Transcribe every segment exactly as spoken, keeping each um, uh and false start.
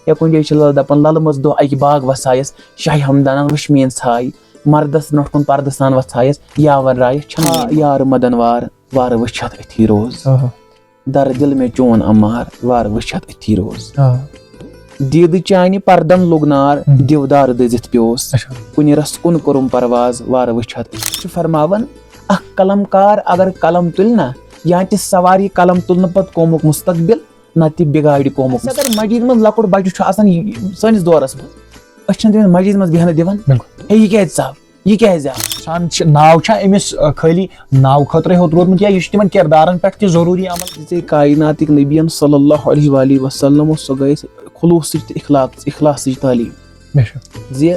یا کُنہِ جایہِ چھِ لَل دَپان، لَلہٕ مٔژ دۄہ اَکہِ باغ وَسایَس، شاہہِ ہمدانَن وٕچھ میٛٲنۍ ژھاے، مَردَس برٛونٛٹھ کُن پَردَس تان وَژھایَس، یاوَر رایَس چھَنہٕ ہا میٛٲنۍ۔ یار مَدَن وار، وارٕ وٕچھَتھ أتھی روز۔ آہا۔ دَر دِل مےٚ چون اَمار، وارٕ وٕچھَتھ أتھی روز۔ آ۔ دیٖدٕ چانہِ پَردَن لوٚگ نار، ہُم۔ دِودار دٔزِتھ پیوس۔ اچھا۔ کُنہِ رَس کُن کوٚرُم پرواز، وارٕ وٕچھَتھ۔ چھُ فرماوان، اَکھ قلم کار اگر قلم تُلہِ نہ، یا تہِ سواری قلم تُلنہٕ پَتہٕ قومُک مستقبل، نہ تہِ بِگاڑِ قومُک۔ اگر مَسجِد منٛز لۄکُٹ بَچہٕ چھُ آسان یہِ، سٲنِس دورَس منٛز، أسۍ چھِنہٕ تٔمِس مَسجِد منٛز بیٚہنہٕ دِوان۔ بِلکُل۔ ہے، یہِ کیٛازِ ژاو؟ یہِ کیٛازِ آو؟ اِنسان چھِ، ناو چھا أمِس، آ، خٲلی ناو خٲطرَے ہوت روٗدمُت، یا یہِ چھُ تِمَن کِردارَن پٮ۪ٹھ تہِ ضروٗری عمل؟ زِ کائناتٕکۍ نبیَن صلی اللہ علیہ وآلہ وسلم اوس، سۄ گٔے خلوصٕچ تہٕ اخلاص، اخلاصٕچ تعلیٖم۔ بے شک۔ زِ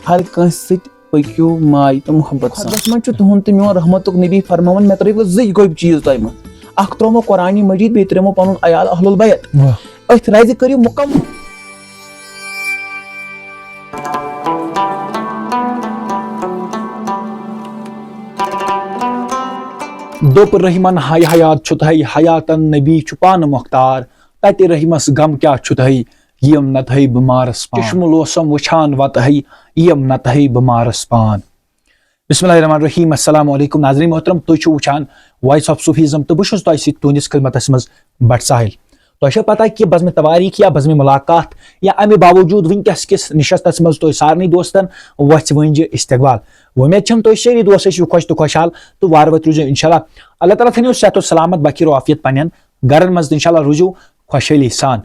ہر کٲنٛسہِ سۭتۍ پٔکِو ماے تہٕ محبت سان۔ خۄدَس منٛز چھُ تُہُنٛد تہٕ میون رحمتُک نبی فرماوان، مےٚ ترٛٲوِو زٕے گوٚبۍ چیٖز تۄہہِ منٛز۔ اکھ ترٛوومو قرآنی مجید، بیٚیہِ ترٛوومو پنُن عیال اہل البیت۔ واہ۔ أتھۍ رزِ کٔرِو مُکمل۔ دوٚپ رحمن ہاے حیات چھُ تۄہہِ، حیاتن نبی چھُ پانہٕ مۄختار، تتہِ رحمس غم کیٛاہ چھُ تۄہہِ؟ یِم نہ تھٲے بہٕ مارس پان۔ چشمہٕ لوسم وٕچھان وتہٕ ہے، یِم نہ تھٲے بہٕ مارس پان۔ بسم اللہ الرحمن الرحیم۔ السلام علیکم ناظرین محترم، تُہۍ چھِو وٕچھان Voice of Sufism تہٕ بہٕ چھُس تۄہہِ سۭتۍ تُہنٛدِس خدمتس منٛز بٹ ساحل۔ تۄہہِ چھا پتہ کہِ بزمِ تواریخ یا بزمِ ملاقات یا امہِ باوجود وٕنکیٚس کِس نشستس منٛز تۄہہِ سارنٕے دوستن وۄژھِ وٲنٛجہِ استقبال۔ وۄمید چھم تُہۍ سٲری دوست ٲسِو خۄش تہٕ خۄشحال تہٕ وارٕ وتہِ روٗزِو انشاءاللہ۔ اللہ تعالیٰ تھٲینو صحت و سلامت بخیر و عافیت پننٮ۪ن گرن منٛز تہٕ انشاءاللہ روٗزِو خۄشحٲلی سان۔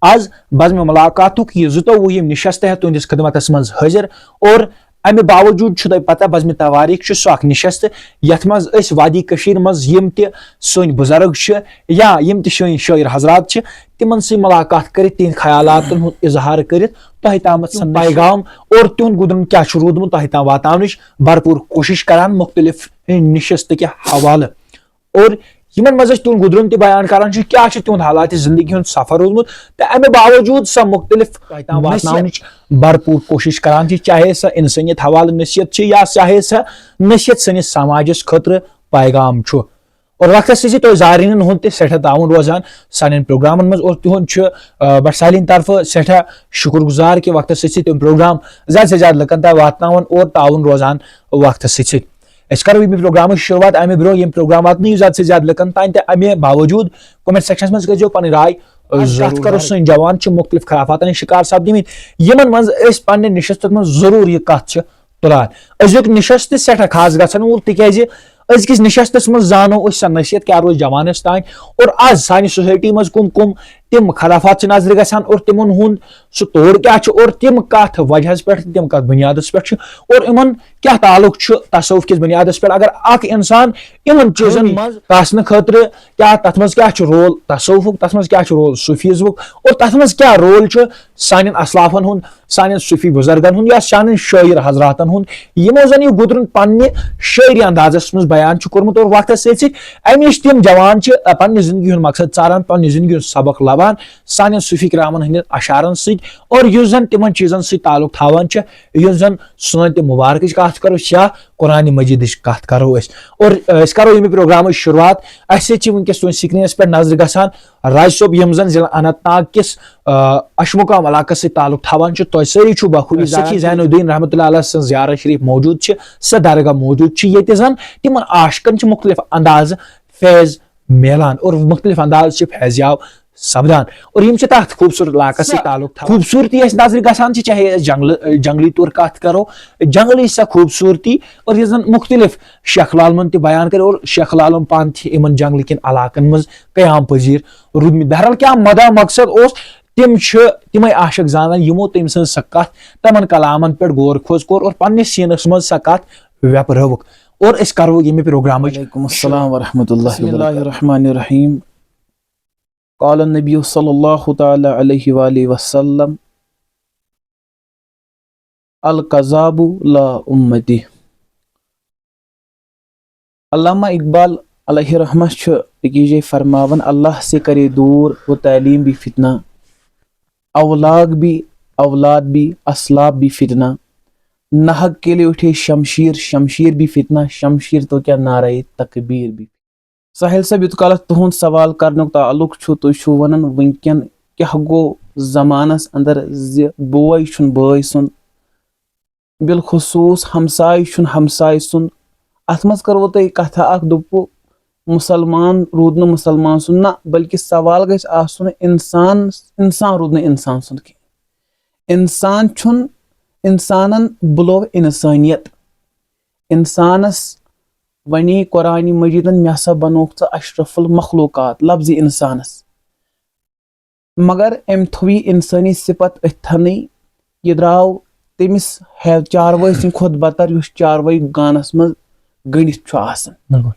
آز بزمِ ملاقاتُک یہِ زٕتووُہِم نشست ہٮ۪تھ تُہنٛدِس خدمتس منٛز حٲضِر، اور امہِ باوجود چھُ تۄہہِ پتہ، بزمِ تواریخ چھُ سُہ اکھ نشست، یتھ منٛز أسۍ وادی کٔشیٖر منٛز یِم تہِ سٲنۍ بُزرگ چھِ یا یِم تہِ سٲنۍ شٲعر حضرات چھِ، تِمن سۭتۍ ملاقات کٔرِتھ تِہنٛدۍ خیالاتن ہُنٛد اظہار کٔرِتھ تۄہہِ تامتھ سُہ پیغام اور تِہُنٛد گُزرُن کیٛاہ چھُ روٗدمُت تۄہہِ تام واتناونٕچ بھرپوٗر کوٗشش کران مختلف نشست کہِ حوالہٕ۔ اور یِمن منٛز أسۍ تِہُنٛد گُزرُن تہِ بیان کران چھِ، کیٛاہ چھُ تِہُنٛد حالاتِ زندگی ہُنٛد سفر روٗدمُت تہٕ امہِ باوجود سۄ مُختٔلِف تۄہہِ تام واتناونٕچ بھرپوٗر کوٗشِش کران چھِ، چاہے سۄ انسٲنیت حوالہٕ نصیحت چھِ یا چاہے سۄ نصیحت سٲنِس سماجس خٲطرٕ پیغام چھُ۔ اور وقتس سۭتۍ سۭتۍ تۄہہِ زارِنٮ۪ن ہُنٛد تہِ سٮ۪ٹھاہ تعاوُن روزان سانٮ۪ن پروگرامن منٛز، اور تِہُنٛد چھُ، آ، بٹ سالِن طرفہٕ سٮ۪ٹھاہ شُکر گُزار کہِ وقتس سۭتۍ سۭتۍ تِم پروگرام زیادٕ سے زیادٕ لُکن تام واتناوان اور تعاوُن روزان وقتس سۭتۍ سۭتۍ۔ أسۍ کرو ییٚمہِ پروگرامٕچ شروٗعات۔ اَمہِ برٛونٛہہ ییٚمہِ پروگرام واتنٲیِو زیادٕ سے زیادٕ لُکن تام، تہٕ اَمہِ باوجوٗد comment sectionس منٛز کٔرۍزیو پنٕنۍ راے۔ آز کتھ ضروٗر کرو، ضروٗر۔ سٲنۍ جوان چھِ مُختٔلِف خرافاتن ہٕنٛدۍ شِکار سپدِمٕتۍ، یِمن منٛز أسۍ پننہِ نشستس منٛز ضروٗر یہِ کتھ چھِ تُلان۔ أزیُک نشست تہِ سٮ۪ٹھاہ خاص گژھن وول، تِکیازِ أزکِس نشستس منٛز زانو أسۍ سۄ نصیحت کیٛاہ روزِ جوانس تام، اور آز سانہِ society منٛز کم کم تِم خرافات چھِ نظرِ گژھان اور تِمن ہُنٛد سُہ توڑ کیٛاہ چھُ اور تِم کتھ وجہس پٮ۪ٹھ، تِم کتھ بُنیادس پٮ۪ٹھ چھِ اور یِمن کیٛاہ تعلق چھُ تصوف کِس بُنیادس پٮ۪ٹھ۔ اگر اکھ انسان یِمن چیٖزن ہٲمی منٛز کاسنہٕ خٲطرٕ کیٛاہ تتھ منٛز کیٛاہ چھُ role تصوفُک، تتھ منٛز کیٛاہ چھُ role صوفیزمُک اور تتھ منٛز کیٛاہ role چھُ سانٮ۪ن اسلافن ہُنٛد، سانٮ۪ن صوفی بُزرگن ہُنٛد یا سانٮ۪ن شٲعر حضراتن ہُنٛد، یِمو زن یہِ گُزرُن پننہِ شٲعری اندازس منٛز بیان چھُ کوٚرمُت اور وقتس سۭتۍ سۭتۍ امہِ نِش تِم جوان چھِ، آ، پننہِ زندگی ہُنٛد مقصد ژاران، پننہِ زندگی ہُنٛد سبق لبان، سانٮ۪ن صوفی کرامن ہٕنٛدٮ۪ن اشعارن سۭتۍ اور یُس زن تِمن چیٖزن سۭتۍ تعلق تھاوان چھِ، یُس زن سٲنۍ تہِ مبارکٕچ کتھ کرو یا قرآن مجیدٕچ کتھ کرو أسۍ۔ اور، آ، أسۍ کرو ییٚمہِ پروگرامٕچ شروٗعات۔ اسہِ سۭتۍ چھِ وٕنکیٚس تُہنٛدِ screenس پٮ۪ٹھ نظرِ گژھان راج صٲب، یِم زن ضلع اننت ناگ کِس، آ، اشمُقام علاقس سۭتۍ تعلق تھاوان چھِ۔ تۄہہِ سٲری چھِو بخوٗبی سخی زینالدین رحمتہ اللہ علیہ سٕنٛز زیارت شریف موجود چھِ، سۄ درگاہ موجود چھِ، ییٚتہِ زن تِمن عاشقن چھِ مُختلف اندازٕ فیض میلان اور مُختلف انداز چھِ فیض یاب سپدان اور یِم چھِ تتھ خوٗبصوٗرت علاقس سۭتۍ سۄ تعلق تھاوان۔ خوٗبصوٗرتی اَسہِ نظرِ گژھان چھِ، چاہے أسۍ جنگلہٕ، جنگلی طور کتھ کرو، جنگلٕچ سۄ خوٗبصوٗرتی اور یۄس زن مُختلف شیخ العالمن تہِ بیان کرِ اور شیخ العالم پانہٕ تہِ یِمن جنگلہٕ کٮ۪ن علاقن منٛز قیام پذیر روٗدمٕتۍ۔ بہرحال کیٛاہ مدا مقصد اوس، تِم چھِ تِمے عاشق زانان یِمو تٔمۍ سٕنٛز سۄ کتھ تِمن کلامن پٮ۪ٹھ غور کھوژ کوٚر اور پننِس سیٖنس منٛز سۄ کتھ ویپرٲوٕکھ۔ اور أسۍ کرو ییٚمہِ پروگرامٕچ وعلیکم السلام ورحمۃ اللہ بسم اللہ وبرکاتہ۔ الرحمن الرحیم۔ قال النبی صلی اللہ تعالی علیہ وآلہ وسلم، الکذاب لا امتی۔ علامہ اقبال علیہ رحمہ چھُ أکِس جایہِ فرماوان، اللہ سے کرے دور وہ تعلیم بھی فتنہ، اولاد بھی، اولاد بھی، اسلاب بھی فتنہ، ناحق کے لیے اٹھے شمشیر، شمشیر بھی فتنہ، شمشیر تو کیا نعرہ تکبیر بھی۔ ساحل صٲب، یوٗت کالَس تُہُنٛد سوال کرنُک تعلق چھُ، تُہۍ چھِو وَنان وٕنکٮ۪ن کیٛاہ گوٚو زمانس اندر زِ بوے چھُنہٕ بٲے سُنٛد، بالخصوٗص ہمساے چھُنہٕ ہمساے سُنٛد۔ اتھ منٛز کٔروٕ تۄہہِ کتھا اکھ، دوٚپوٕ مُسلمان روٗد نہٕ مُسلمان سُنٛد، نہ، بلکہِ سوال گژھِ آسُن انسان، انسان روٗد نہٕ انسان سُنٛد کینٛہہ۔ انسان چھُنہٕ انسانن بُلو انسٲنیت۔ انسانس ونے قرآن مجیدن، مےٚ ہسا بنووُکھ ژٕ اشرف المخلوقات، لفظ انسانس۔ مگر أمۍ تھوو یہِ اِنسٲنی صفت أتھۍ تھنٕے۔ یہِ درٛاو تٔمِس ہے-، چاروٲے سٕنٛدِ کھۄتہٕ بدتر، یُس چاروٲے گانس منٛز گٔنڈِتھ چھُ آسان۔ بِلکُل۔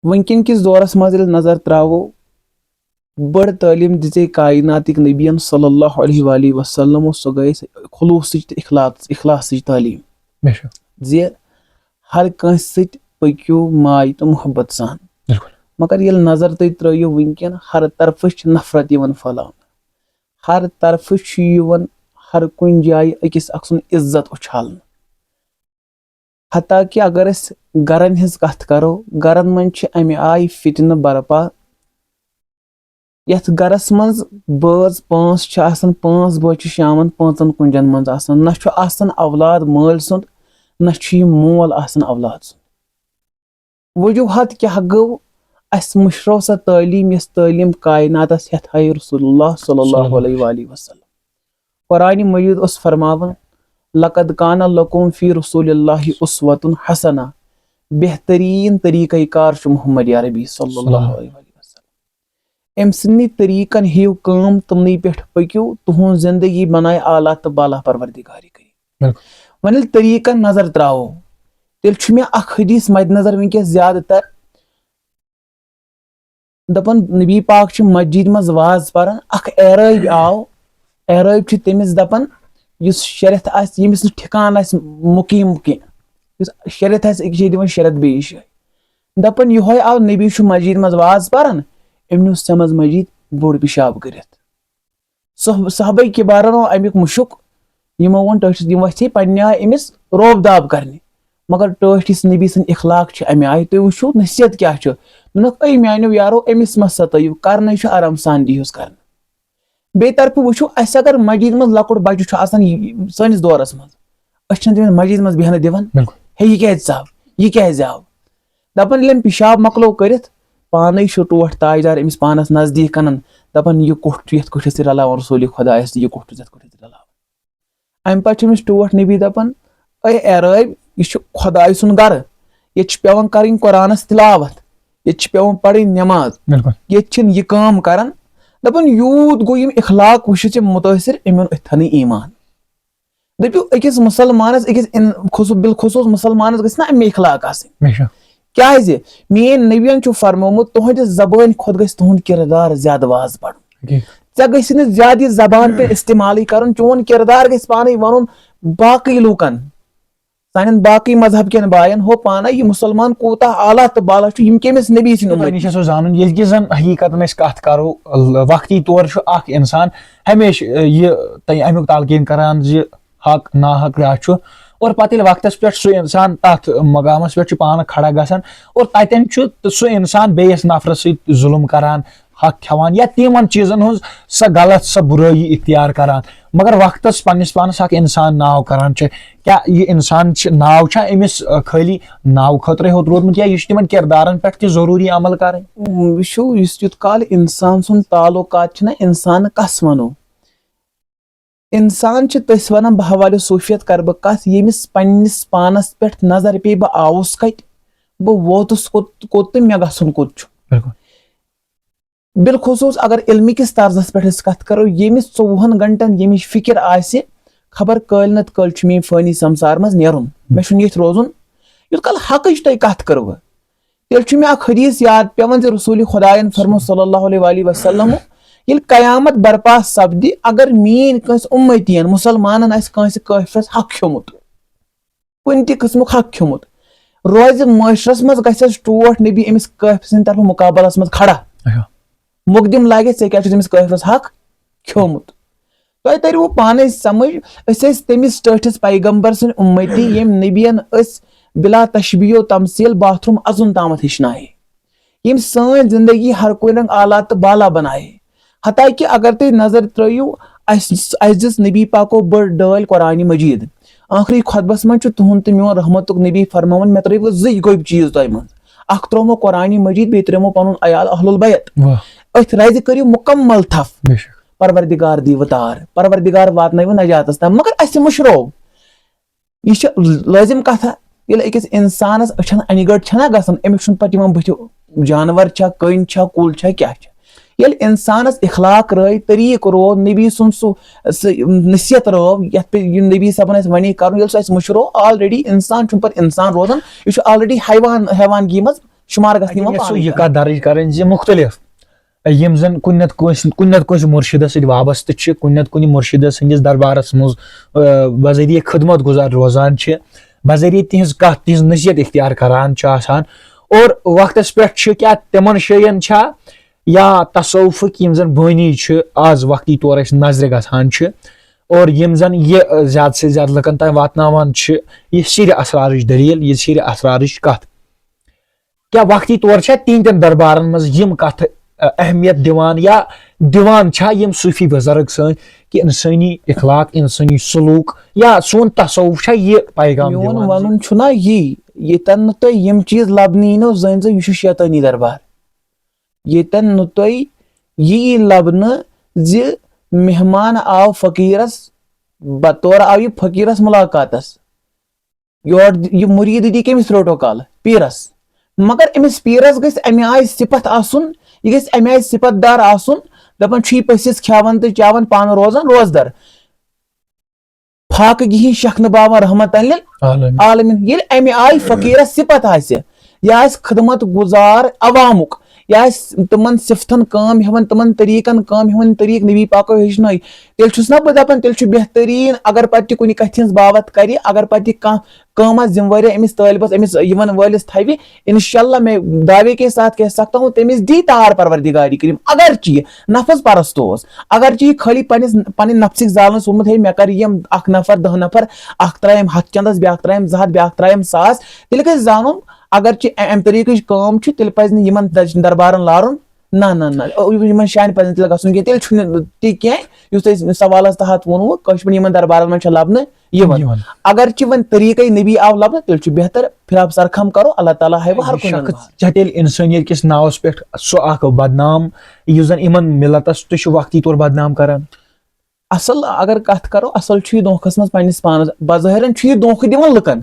وٕنکیٚن کِس دورس منٛز ییٚلہِ نظر تراوو، بٔڑ تعلیٖم دِژے کائناتٕکۍ نبیَن صلی اللہ علیہ وآلہ وسلم، سۄ گٔے خلوصٕچ تہٕ اخلاص، اخلاصٕچ تعلیٖم۔ بے شک۔ زِ ہر کٲنٛسہِ سۭتۍ پٔکِو ماے تہٕ محبت سان۔ بِلکُل۔ مگر ییٚلہِ نظر تُہۍ ترٲیِو وٕنکیٚن، ہر طرفہٕ چھِ نفرت یِوان پھٔہلاونہٕ۔ ہر طرفہٕ چھُ یِوان ہر کُنہِ جایہِ أکِس اکھ سُنٛد عزت اُچھالنہٕ۔ حتیٰ کہِ اگر أسۍ گرن ہٕنٛز کتھ کرو، گرن منٛز چھِ امہِ آیہِ فتنہٕ برپا، یتھ گرس منٛز بٲژ پانٛژھ چھِ آسان، پانٛژھ بٲژ چھِ شامن پانٛژن کُنجن منٛز آسان، نہ چھُ آسان اولاد مٲلۍ سُنٛد، نہ چھُ یہِ مول آسان اولاد سُنٛد۔ وجوہات کیٛاہ گوٚو؟ اسہِ مٔشرٲو سۄ تعلیٖم، یۄس تعلیٖم کائناتس ہٮ۪تھ آیہِ رسول اللہ صلی اللہ علیہ وآلہ وسلم۔ قرآن مجید اوس فرماوان، "لقد کان لکم فی رسول اللہ اسوۃ حسنہ"، بہتریٖن طریٖقہ کار چھُ محمد عربی صلی اللہ علیہ وسلم۔ أمۍ سٕنٛدی طریٖقن ہیٚیِو کٲم، تِمنٕے پٮ۪ٹھ پٔکِو، تُہُنٛز زندگی بنایہِ اعلیٰ تہٕ بالا پروردگار کریم۔ بِلکُل۔ وۄنۍ ییٚلہِ طریٖقن نظر تراوو، تیٚلہِ چھُ مےٚ اکھ حدیث مد نظر وٕنکیٚس زیادٕ تر۔ دپان نبی پاک چھُ مسجد منٛز واز پران، اکھ اعرٲبۍ آو، اعرٲبۍ چھُ تٔمِس دپان، یُس شریتھ آسہِ، ییٚمِس نہٕ ٹھکان آسہِ مُقیم کینٛہہ، یُس شریتھ آسہِ أکِس جایہِ دِوان شریتھ بیٚیِس جایہِ۔ دپان یِہوے آو، نبی چھُ مسجد منٛز واز پران، أمۍ نیوٗ سمجھ مسجد بوٚڑ پِشاب کٔرِتھ۔ صحب-، صحابہ کبارن آو امیُک مُشُک، یِمو ووٚن ٹٲٹھِس، یِم وَژھے پننہِ آیہِ أمِس روب داب کرنہِ۔ مگر ٹٲٹھِس نبی سٕنٛدۍ اخلاق چھِ امہِ آیہِ، تُہۍ وٕچھِو نصیحت کیٛاہ چھُ۔ دوٚپنکھ، "اے میانیو یارو، أمِس مہ ستٲیِو، کرنے چھُ آرام سان، دِیٖہُس کرنہٕ۔" بیٚیہِ طرفہٕ وٕچھِو، اسہِ اگر مسجد منٛز لۄکُٹ بچہِ چھُ آسان، یہِ، یہِ، سٲنِس دورس منٛز، أسۍ چھِنہٕ تٔمِس مسجد منٛز بیٚہنہٕ دِوان۔ بِلکُل۔ ہے، یہِ کیٛازِ ژاو؟ یہِ کیٛازِ آو؟ دپان، ییٚلہِ أمۍ پِشاب مۄکلو کٔرِتھ، پانے چھُ ٹوٹھ تاجدار أمِس پانس نزدیٖک انان، دپان، "یہِ کوٚٹھ چھُ، یتھ کوٚٹھِس ژٕ رلاوان رسول خدایس تہٕ یہِ کوٚٹھ چھُ، یتھ کوٚٹھِس ژٕ رلاوان۔" امہِ پتہٕ چھُ أمِس ٹوٹھ نبی دپان، "اے اعرٲبۍ، یہِ چھُ خدایہِ سُنٛد گرٕ، ییٚتہِ چھِ پٮ۪وان کرٕنۍ قرآنس تلاوت، ییٚتہِ چھِ پٮ۪وان پرٕنۍ نٮ۪ماز، بِلکُل۔ ییٚتہِ چھِنہٕ یہِ کٲم کران۔" دپان، یوٗت گوٚو یِم اخلاق وٕچھِتھ ژےٚ مُتٲثر، أمۍ اوٚن أتھۍ تھنٕے ایمان۔ دٔپِو، أکِس مُسلمانَس، أکِس اِن-، خصوٗ-، بالخصوٗص مُسلمانَس گژھِ نا اَمہِ اخلاق آسٕنۍ۔ بے شک۔ کیٛازِ؟ میٛٲنۍ نبیَن چھُ فرمومُت، "تُہٕنٛدِ زبٲنۍ کھۄتہٕ گژھِ تُہُنٛد کردار زیادٕ واز پَرُن۔" حقیٖقت۔ ژےٚ گژھِ نہٕ زیادٕ یہِ زبان تہِ استعمالٕے کَرُن، چون کردار گژھِ پانَے وَنُن باقٕے لوٗکَن، سانٮ۪ن باقٕے مذہب کٮ۪ن بایَن، ہو پانَے یہِ مُسلمان کوٗتاہ اعلیٰ تہٕ بالا چھُ، یِم کٔمِس نبی سٕنٛدۍ تۄہہِ اُمتی نِش چھِ۔ آسو زانُن، ییٚلہِ کہِ زَن حقیٖقتَن أسۍ کَتھ کَرو، ال-، وقتی طور چھُ اَکھ اِنسان ہمیشہِ، یہِ تۄہہِ اَمیُک تلقیٖن کَران زِ حق ناحق کیٛاہ چھُ۔ اور پتہٕ ییٚلہِ وقتس پٮ۪ٹھ سُہ انسان تتھ مقامس پٮ۪ٹھ چھُ پانہٕ کھڑا گژھان اور تتٮ۪ن چھُ سُہ انسان بیٚیِس نفرس سۭتۍ ظلم کران، حق کھٮ۪وان یا تِمن چیٖزن ہٕنٛز سۄ غلط، سۄ بُرٲیی اختیار کران، مگر وقتس پننِس پانس اکھ انسان ناو کران چھُ، کیٛاہ یہِ انسان چھُ، ناو چھا أمِس، آ، خٲلی ناو خٲطرَے ہوت روٗدمُت یا یہِ چھُ تِمن کردارن پٮ۪ٹھ تہِ ضروٗری عمل کرٕنۍ؟ وٕچھِو، یُس یُتھ کال انسان سُنٛد تعلقات چھُنہ، انسان کس ونو؟ انسان چھِ تٔسۍ ونان، بہٕ حوالہِ صوفیت کرٕ بہٕ کتھ، ییٚمِس پننِس پانس پٮ۪ٹھ نظر پیٚیہِ، بہٕ آوُس کتہِ، بہٕ ووتُس کوٚت، کوٚت تہٕ مےٚ گژھُن کوٚت چھُ۔ بِلکُل۔ بالخصوص اگر علمہٕ کِس طرزس پٮ۪ٹھ أسۍ کتھ کرو، ییٚمِس ژوٚوُہن گنٹن ییٚمِچ فکر آسہِ، خبر کٲلۍ نتہٕ کٲلۍ چھُ مےٚ فٲنی سمسار منٛز نیرُن، مےٚ چھُنہٕ ییٚتھۍ روزُن، یُتھ کال حقٕچ تۄہہِ کتھ کٔروٕ۔ تیٚلہِ چھُ مےٚ اکھ حدیث یاد پٮ۪وان زِ رسول خدایَن فرمو صلی اللہ علیہ وآلہ وسلم، ییٚلہِ قیامت برپا سپدِ، اگر میٛٲنۍ کٲنٛسہِ اُمتی یَن، مُسلمانن آسہِ کٲنٛسہِ کٲفرس حق کھیوٚمُت، کُنہِ تہِ قٕسمُک حق کھیوٚمُت، روزِ معاشرس منٛز، گژھٮ۪س ٹوٹھ نبی أمِس کٲفر سٕنٛدِ طرفہٕ مقابلس منٛز کھڑا۔ اچھا۔ مقدم لاگہِ، ژےٚ کیٛاہ چھُتھ أمِس کٲفرس حق کھیوٚمُت؟ تۄہہِ ترِوٕ پانے سمجھ، أسۍ ٲسۍ تٔمِس ٹٲٹھِس پیغمبر سٕنٛدۍ اُمتی، ییٚمۍ نبیَن أسۍ بلا تشبیہ و تمثیل باتھ روٗم اَژُن تامَتھ ہیٚچھنایے۔ ییٚمۍ سٲنۍ زندگی ہر کُنہِ رنٛگ اعلیٰ تہٕ بالا بنایے۔ حتیٰ کہِ اگر تُہۍ نظر ترٲیِو، اَسہِ اَسہِ دِژ نبی پاکو بٔڑ ڈٲلۍ قرآنِ مجیٖد۔ ٲخری خطبس منٛز چھُ تُہُنٛد تہٕ میون رحمتُک نبی فرماوان، مےٚ ترٲیوٕ زٕے گوٚبۍ چیٖز تۄہہِ منٛز۔ اکھ ترٛوومو قرآنِ مجیٖد، بیٚیہِ ترٛوومو پنُن عیال اہل البیت۔ واہ۔ أتھۍ رزِ کٔرِو مُکمل تھپھ۔ بے شک۔ پروردگار دِیِوٕ تار، پروردگار واتنٲیِوٕ نجاتس تام۔ مگر اَسہِ مٔشرو۔ یہِ چھِ لٲزِم کَتھا، ییٚلہِ أکِس اِنسانَس أچھَن اَنہِ گٔٹ چھَنہ گژھان، أمِس چھُنہٕ پَتہٕ یِوان بٕتھِ جانوَر چھا، کٔنۍ چھا، کُل چھا، کیٛاہ چھا۔ ییٚلہِ اِنسانَس اِخلاق رٲے، طریٖقہٕ روو، نبی سُنٛد سُہ، سُہ نصیحت رٲو، یَتھ پٮ۪ٹھ یہِ نبی صٲبَن اَسہِ وَنی کَرُن، ییٚلہِ سُہ اَسہِ مٔشرو، already اِنسان چھُنہٕ پَتہٕ اِنسان روزان، یہِ چھُ already حیوان، حیوانگی منٛز شُمار گژھنہٕ یِوان یَژھو پانَے یہِ کَرُن۔ کَتھ درٕج کَرٕنۍ زِ مُختٔلِف یِم زَن کُنہِ نَتہٕ کٲنٛسہِ، کُنہِ نَتہٕ کٲنٛسہِ مُرشِدَس سۭتۍ وابستہٕ چھِ، کُنہِ نَتہٕ کُنہِ مُرشِدَس سٕنٛدِس دربارَس منٛز، آ، بذریعہ خدمت گُزار روزان چھِ، بذریعہ تِہِنٛز کَتھ، تِہِنٛز نصیحت اختیار کران چھِ آسان۔ اور وقتَس پٮ۪ٹھ چھِ کیٛاہ تِمَن جایَن چھا یا تصوفٕکۍ یِم زَن بٲنی چھِ، آز وقتی طور اَسہِ نظرِ گژھان چھِ، اور یِم زَن یہِ، آ، زیادٕ سے زیادٕ لُکَن تام واتناوان چھِ، یہِ سِرِ اسرارٕچ دٔلیٖل، یہِ سِرِ اسرارٕچ کَتھ۔ کیٛاہ وقتی طور چھا تِہنٛدٮ۪ن دربارن منٛز یِم کتھٕ، ا، اہمیت دِوان یا دِوان چھا یِم صوٗفی بُزرگ سٲنۍ کہِ انسٲنی اخلاق، انسٲنی سلوک یا سون تصوف چھا یہِ پیغام میون دِوان زِ وَنُن چھُ نا یی، ییٚتٮ۪ن نہٕ تۄہہِ یِم چیٖز لبنہٕ یِنو، زٲنۍ زیو یہِ چھُ شیطٲنی دربار۔ ییٚتٮ۪ن نہٕ تۄہہِ یہِ یی لبنہٕ زِ مہمان آو فقیٖرس، بطور آو یہِ فقیٖرس مُلاقاتس۔ یور یہِ مُریٖد دی کٔمِس پروٹوکال؟ پیٖرس۔ مگر أمِس پیٖرس گژھِ اَمہِ آیہِ صفت آسُن، یہِ گژھِ اَمہِ آیہِ صفت دار آسُن، دَپان چھُ یہِ پٔژھِس کھٮ۪وان تہٕ چٮ۪وان، پانہٕ روزان روزدر۔ فاقہٕ گِہِنۍ شیخ نہٕ باوان رحمت عالمین۔ عالمین۔ ییٚلہِ اَمہِ آیہِ فقیٖرس صفت آسہِ، یہِ آسہِ خدمت گُزار عوامُک، یہِ آسہِ تِمن صفتن کٲم ہٮ۪وان، تِمن طریٖقن کٲم ہٮ۪وان، طریٖق نبی پاکو ہیٚچھنٲے، تیٚلہِ چھُس نا بہٕ دَپان، تیٚلہِ چھُ بہتریٖن اگر پتہٕ تہِ کُنہِ کتھِ ہٕنٛز باوتھ کرِ، اگر پتہٕ تہِ کانٛہہ کٲم آسہِ ذمہٕ وٲری أمِس طٲلبس، أمِس یِوان وٲلِس تھاوِ، انشاءاللہ میں دعوے کے ساتھ کہہ سکتا ہوں، تٔمِس دی تار پروردگاری کریم۔ اگرچہِ یہِ نفس پرست اوس، اگرچہِ یہِ خٲلی پننِس، پننہِ نفسٕکۍ زالنس ووٚنمُت، ہے مےٚ کر یِم اکھ نفر، دہ نفر، اکھ ترایم ہتھ چندس، بیاکھ ترایم زٕ ہتھ، بیاکھ ترایم ساس، تیٚلہِ گژھِ زانُن، اگرچہِ امہِ طریٖقٕچ کٲم چھِ، تیٚلہِ پزِ نہٕ یِمن دربارن لارُن۔ نہ، نہ، نہ، یِمن جاین پزِ نہٕ تیٚلہِ گژھُن کینٛہہ، تیٚلہِ چھُنہٕ تہِ کینٛہہ یُس تۄہہِ سوالس تحت ووٚنوُ، کٲشِر پٲٹھۍ یِمن دربارن منٛز چھےٚ لبنہٕ یِوان۔ یِوان۔ اگرچہِ وۄنۍ طریٖقے نبی آو لبنہٕ، تیٚلہِ چھُ بہتر پھر آپ سرخم کرو، اللہ تعالیٰ ہاوِ ہر یہِ کُنہِ شخص ہُنٛد۔ چاہے تیٚلہِ اِنسٲنیت کِس ناوس پٮ۪ٹھ سُہ اکھ بدنام، یُس زن یِمن مِلتس تُہۍ چھِو وقتی طور بدنام کران۔ اصل اگر کتھ کرو، اصل چھُ یہِ دھوکھس منٛز پننِس پانس، بظٲہرن چھُ یہِ دھوکھہٕ دِوان لُکن۔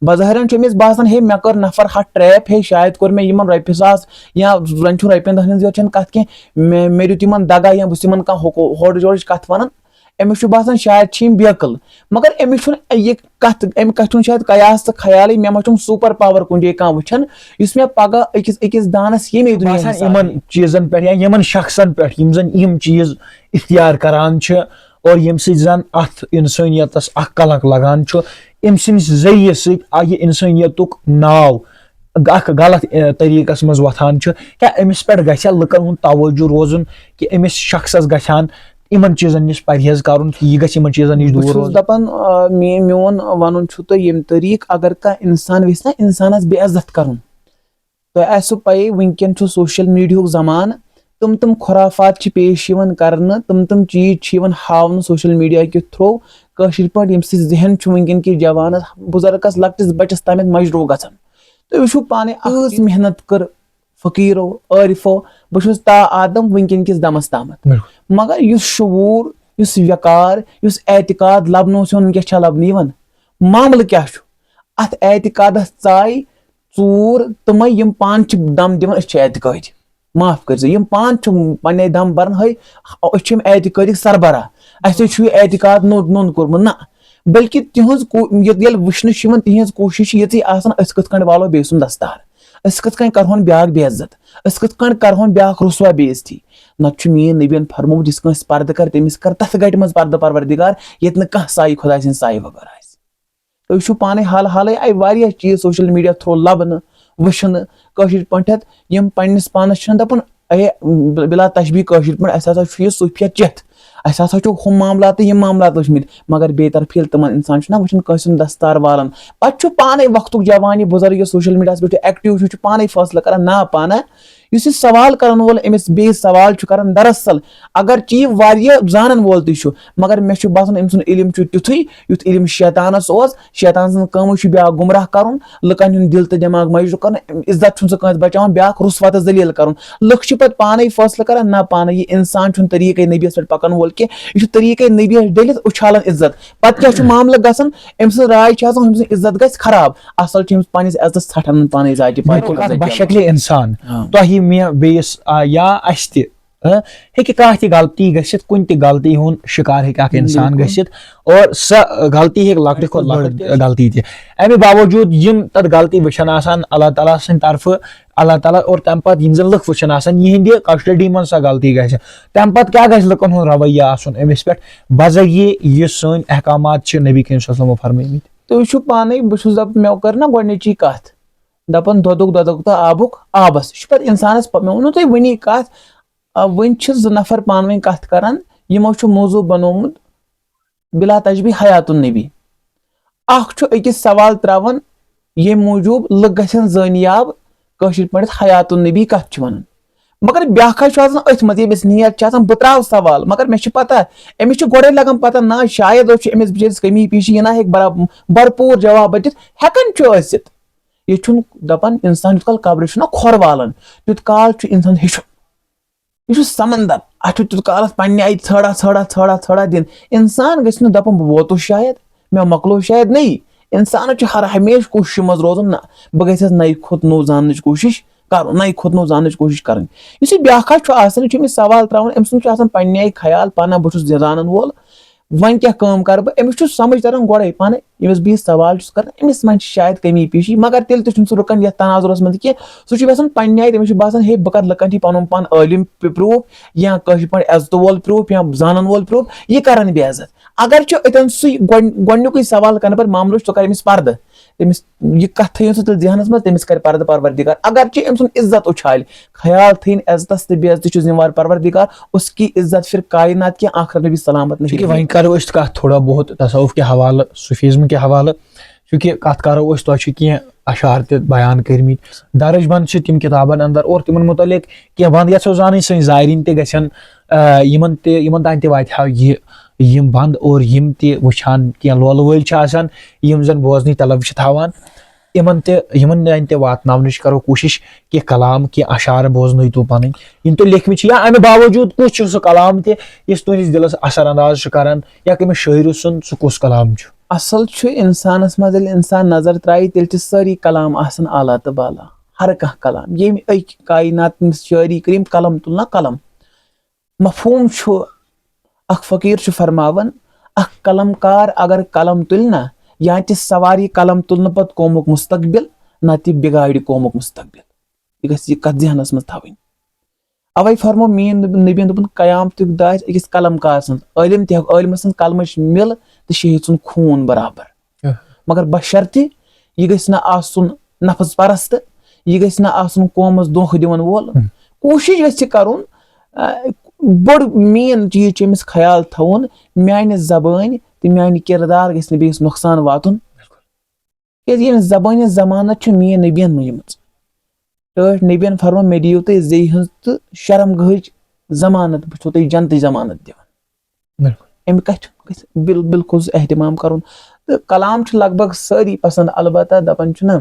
بظٲہرن چھُ أمِس باسان، ہے مےٚ کٔر نفر ہتھ ٹریپ، ہے شاید کوٚر مےٚ یِمن رۄپیہِ ساس، یا زن چھُ رۄپین دہن ہٕنٛز یوت چھنہٕ کتھ کینٛہہ، مےٚ، مےٚ دیُت یِمن دگا، یا بہٕ چھُس یِمن کانٛہہ ہُہ-، ہورٕ یورٕچ کتھ ونان۔ أمِس چھُ باسان شاید چھِ یِم بیقل، مگر أمِس چھُنہٕ یہِ کتھ، امہِ کتھِ ہُنٛد شاید قیاس تہٕ خیالٕے، مےٚ ما چھُم سوپر پاور کُنہِ جایہِ کانٛہہ وٕچھان، یُس مےٚ پگاہ أکِس، أکِس دانس ییٚمے دُنیا باسان ہٕنٛدِ یِمن ساتہٕ چیٖزن پٮ۪ٹھ یا یِمن شخصن پٮ۪ٹھ یِم زن یِم چیٖز اختیار کران چھِ اور ییٚمہِ سۭتۍ زن اتھ انسٲنیتس اکھ کلنک لگان چھُ، أمۍ سٕنٛدِ ذٔریعہٕ سۭتۍ آ-، یہِ انسٲنیتُک ناو اکھ غلط، اے، طریٖقس منٛز وۄتھان چھُ، کیٛاہ أمِس پٮ۪ٹھ گژھِ لُکن ہُنٛد توجہ روزُن کہِ أمِس شخصس گژھِ ہن یِمن چیٖزن نِش پرہیز کرُن، کہِ یہِ گژھِ یِمن چیٖزن نِش بہٕ دوٗر چھُس روزُن؟ دپان، آ، مے-، میون ونُن چھُ تہٕ ییٚمہِ طریٖقہٕ اگر کانٛہہ انسان یژھِ نا انسانس بے عزت کرُن، تۄہہِ آسِوٕ پَیی، وٕنکیٚن چھُ سوشل میٖڈیاہُک زمانہٕ۔ تِم تِم خرافات چھِ پیش یِوان کرنہٕ، تِم تِم چیٖز چھِ یِوان ہاونہٕ سوشل میٖڈیا کہِ تھرٛوٗ کٲشِر پٲٹھۍ، ییٚمہِ سۭتۍ ذہن چھُ وٕنکیٚن کِس جوانَس، بُزرگَس، لۄکٹِس بَچَس تامَتھ مَجروح گژھان۔ تُہۍ وٕچھِو پانَے، اَکھ اۭژ چیٖز محنت کٔر فقیٖرو، عٲرفو، بہٕ چھُس تا آدم وٕنکیٚن کِس دمَس تامَتھ۔ بِلکُل۔ مگر یُس شعوٗر، یُس وقار، یُس اعتقاد لَبنہٕ اوس یِوان، وٕنکیٚس چھا لَبنہٕ یِوان؟ معاملہٕ کیٛاہ چھُ؟ اَتھ اعتقادَس ژاے ژوٗر تِمے یِم پانہٕ چھِ دم دِوان، أسۍ چھِ اعتقٲدۍ۔ معاف کٔرۍ زِ، یِم پانہٕ چھِ پننے دم بران، ہے، أسۍ چھِ یِم اعتقٲدِک سربراہ، اَسہِ چھُ یہِ اعتقاد نوٚن، نوٚن کوٚرمُت۔ نہ، بلکہِ تِہنٛز کو-، یہِ-، ییٚلہِ وٕچھنہٕ چھِ یِوان، تِہنٛز کوٗشِش چھِ یِژٕے آسان، أسۍ کِتھ کٔنۍ والو بیٚیہِ سُنٛد دستار، أسۍ کِتھ کٔنۍ کرہون بیٛاکھ بے عزت، أسۍ کِتھ کٔنۍ کرہون بیٛاکھ رسوا بے عزتی۔ نتہٕ چھُ میٛٲنۍ نبیَن فرمومُت، یُس کٲنٛسہِ پردٕ کرِ، تٔمِس کر تتھ گٹہِ منٛز پردٕ پروردگار، ییٚتہِ نہٕ کانٛہہ سایہِ خۄداے سٕنٛدِ سایہِ وغٲر آسہِ۔ تُہۍ وٕچھِو پانے، حال حالے آیہِ واریاہ چیٖز سوشل میٖڈیا تھرٛوٗ لبنہٕ، وٕچھنہٕ، کٲشِر پٲٹھۍ یِم پننِس پانس چھِنہٕ دپان، اے، بلا تشبیہ کٲشِر پٲٹھۍ، اسہِ ہسا چھُ یہِ صوٗفیت چٮ۪تھ، اسہِ ہسا چھُ ہُم معاملات تہٕ یِم معاملات وٕچھمٕتۍ، مگر بے طرفی ییٚلہِ تِمن انسان چھُنہ وٕچھان کٲنٛسہِ ہُنٛد دستار والان، پتہٕ چھُ پانے وقتُک جوان، یہِ بُزرگ یُس سوشل میٖڈیاہس پٮ۪ٹھ چھُ ایکٹیو چھُ، چھُ پانے فٲصلہٕ کران، نا پانہ یُس یہِ سوال کرن وول أمِس بیٚیِس سوال چھُ کران، دراصل اگرچہِ یہِ واریاہ زانن وول تہِ چھُ، مگر مےٚ چھُ باسان أمۍ سُنٛد علم چھُ تیُتھُے یُتھ علم شیطانس اوس۔ شیطان سٕنٛز کٲمٕے چھُ بیٛاکھ گمراہ کرُن، لُکن ہُنٛد دِل تہٕ دٮ۪ماغ مجروح کرُن، عزت چھُنہٕ سُہ کٲنٛسہِ بچاوان، بیٛاکھ رُسوا تہٕ ذلیل کرُن۔ لُکھ چھِ پتہٕ پانے فٲصلہٕ کران، نہ پانے یہِ انسان چھُنہٕ طریٖقے نبیَس پٮ۪ٹھ پکن وول کینٛہہ، یہِ چھُ طریٖقے نبیَس ڈٔلِتھ اُچھالان عزت۔ پتہٕ کیٛاہ چھُ معاملہٕ گژھان؟ أمۍ سٕنٛز راے چھِ آسان، أمۍ سٕنٛز عزت گژھِ خراب۔ اصل چھِ أمِس پننِس عزتس ژھٹھ انان پانے ذاتِ پاک بِلکُل، عزت اکھ جل۔ بشکلہِ انسان۔ آ۔ تۄہہِ، مےٚ، بیٚیِس، آ، یا اسہِ تہِ، آ، ہیٚکہِ کانٛہہ تہِ غلطی گٔژھِتھ، کُنہِ تہِ غلطی ہُنٛد شکار ہیٚکہِ اکھ انسان بِلکُل۔ گٔژھِتھ، اور سۄ غلطی ہیٚکہِ لۄکٹہِ کھۄتہٕ لۄکٕٹ غلطی تہِ۔ امہِ باوجود یِم تتھ غلطی وٕچھان آسان اللہ تعالیٰ سٕنٛدِ طرفہٕ، اللہ تعالیٰ، اور تمہِ پتہٕ یِم زن لُکھ وٕچھان آسان، یِہنٛدِ custody منٛز سۄ غلطی گژھِ، تمہِ پتہٕ کیٛاہ گژھِ لُکن ہُنٛد رویہ آسُن أمِس پٮ۪ٹھ؟ بزگی یہِ سٲنۍ احکامات چھِ نبی کریم صلی اللہ علیہ وسلمو فرمٲومٕتۍ۔ تُہۍ وٕچھِو پانے، بہٕ چھُس دپ-، مےٚ کٔر نہ گۄڈٕنِچی کتھ، دپان دۄدُک دۄدُک تہٕ آبُک آبس۔ یہِ چھُ پتہٕ انسانس پ-، مےٚ ووٚنوُ تۄہہِ وٕنی کتھ، آ، وۄنۍ چھِ زٕ نفر پانہٕ ؤنۍ کتھ کران، یِمو چھُ موضوع بنوومُت بلا تشبیہ حیات النبی۔ اکھ چھُ أکِس سوال تراوان، ییٚمہِ موٗجوٗب لُکھ گژھن زٲنیاب کٲشِر پٲٹھۍ حیات النبی کتھ چھِ ونان۔ مگر بیٛاکھ حظ چھُ آسان أتھۍ منٛز، ییٚمِس نیت چھِ آسان بہٕ تراوٕ سوال، مگر مےٚ چھِ پتہ أمِس چھِ گۄڈے لگان پتہ، نہ شاید اوس چھُ أمِس بِچٲرِس کمی پیٖشی، یہِ نہ ہیٚکہِ برا-، بھرپوٗر جواب دِتھ، ہٮ۪کان چھُ ٲسِتھ۔ یہِ چھُنہٕ دپان انسان یوٗت کال قبرِ چھُنہ کھۄر والان، تیوٗت کال چھُ انسان ہیٚچھُن۔ یہِ چھُ سمندر، اتھ چھُ تیوٗت کالس پننہِ آیہِ ژھٲڑا، ژھٲڑا، ژھٲڑا، ژھٲڑا دِنۍ۔ انسان گژھِ نہٕ دپُن، بہٕ ووتُس شاید، مےٚ مۄکلو شاید۔ نٔے انسانس چھُ ہر ہمیشہِ کوٗششہِ منٛز روزُن، نہ، بہٕ گژھس نَیہِ کھۄتہٕ نوٚو زاننٕچ کوٗشش کرُن، نَیہِ کھۄتہٕ نوٚو زاننٕچ کوٗشش کرٕنۍ۔ یُس یہِ بیٛاکھ اکھ چھُ آسان، یہِ چھُ أمِس سوال تراوان، أمۍ سُنٛد چھُ آسان پننہِ آیہِ خیال، پانہ بہٕ چھُس زانن وول، وۄنۍ کیٛاہ کٲم کرٕ بہٕ؟ أمِس چھُ سمجھ تران گۄڈے پانے، ییٚمِس بہٕ یہِ سوال چھُس کران، أمِس منٛز چھِ شاید کمی پیٖشی، مگر تیٚلہِ تہِ چھُنہٕ سُہ رُکان یتھ تناظرس منٛز کینٛہہ۔ سُہ چھُ یژھان پننہِ آیہِ، تٔمِس چھُ باسان، ہے، بہٕ کرٕ لُکن تھی پنُن پان عٲلِم proof یا کٲشِر پٲٹھۍ عزتہٕ وول proof یا زانن وول proof، یہِ کرن بے عزت۔ اگر چھُ اتٮ۪ن سُے گۄڈٕ-، گۄڈٕنیُکُے سوال کرنہٕ پتہٕ معاملہٕ چھُ، ژٕ کر أمِس پردٕ، تٔمِس یہِ کتھ تھٲیِو سُہ تیٚلہِ ذہنس منٛز، تٔمِس کرِ پردٕ پروردگار۔ اگر چھُ أمۍ سُنٛد عزت اُچھالہِ، خیال تھٲیِن عزتس تہٕ بے عزتی چھُ ذمہٕ وار پروردگار، اس کی عزت پھر کائنات کے آخرت میں بھی سلامت نہیں چونکہ رہے۔ وۄنۍ کرو أسۍ کتھ تھوڑا بہت تصوف کہِ حوالہٕ، صوفیزم کہِ حوالہٕ، چونکہ کتھ کرو أسۍ، تۄہہِ چھِ کینٛہہ اشعار تہِ بیان کٔرمٕتۍ، درج بند چھِ تِم کتابن اندر، اور تِمن متعلق کینٛہہ بند یژھو زانٕنۍ، سٲنۍ زائرین تہِ گژھن، آ، یِمن تہِ، یِمن تام تہِ واتہِ ہا یہِ، یِم بند اور یِم تہِ وٕچھان کینٛہہ لولہٕ وٲلۍ چھِ آسان، یِم زن بوزنٕچ طلب چھِ تھاوان۔ یِمن تہِ، یِمن تام تہِ واتناونٕچ کرو کوٗشش، کینٛہہ کلام، کینٛہہ اشعار بوزنٲیتو پنٕنۍ، یِم تۄہہِ لیکھمٕتۍ چھِ، یا امہِ باوجود کُس چھُ سُہ کلام تہِ یُس تُہنٛدِس دِلس اثر انداز چھُ کران، یا کٔمِس شٲعرٕ سُنٛد سُہ کُس کلام چھُ؟ اصل چھُ انسانس منٛز، ییٚلہِ انسان نظر ترایہِ، تیٚلہِ چھِ سٲری کلام آسان اعلیٰ تہٕ بالا۔ ہر کانٛہہ کلام، ییٚمہِ أکۍ کائنات منٛز شٲعری کٔرۍ، ییٚمۍ قلم تُل نا قلم۔ مفہوم چھُ، اکھ فقیٖر چھُ فرماوان، اکھ قلم کار اگر قلم تُلہِ نا، یا تہِ سواری قلم تُلنہٕ پتہٕ قومُک مستقبل، نہ تہِ بگاڑِ قومُک مستقبل۔ یہِ گژھِ یہِ کتھ ذہنس منٛز تھاوٕنۍ۔ اوے فرمو میٲنۍ نبی-، نبیَن دوٚپُن، قیامتُک دۄہ آسہِ أکِس قلم کار سٕنٛز، عٲلم تہِ ہٮ۪کہِ، عٲلمہٕ سٕنٛز قلمٕچ مِل تہٕ شہیٖد سُنٛد خوٗن برابر۔ اہ۔ مگر بشرطِ یہِ گژھِ نہٕ آسُن نفس پرست، یہِ گژھِ نہٕ آسُن قومس دھوکہٕ دِوان وول۔ ہم۔ کوٗشِش گژھِ کرُن، آ، بوٚڑ main چیٖز چھُ أمِس خیال تھاوُن، میانہِ زبٲنۍ تہٕ میانہِ کردار گژھِ نہٕ بیٚیِس نۄقصان واتُن۔ کیازِ ییٚمہِ زبٲنۍ ہٕنٛز ضمانت چھِ میٲنۍ نبیَن مٔنجمٕژ۔ ٹٲٹھۍ نبیَن فرموو، مےٚ دِیِو تُہۍ زیٚیہِ ہٕنٛز تہٕ شرم گٔہٕچ ضمانت، بہٕ چھُسو تۄہہِ جنتٕچ ضمانت دِوان۔ بِلکُل۔ اَمہِ کَتھِ گژھِ بِل-، بِلکُل سُہ اہتمام کَرُن۔ تہٕ کلام چھِ لگ بگ سٲری پسنٛد، البتہ دَپان چھِنہ،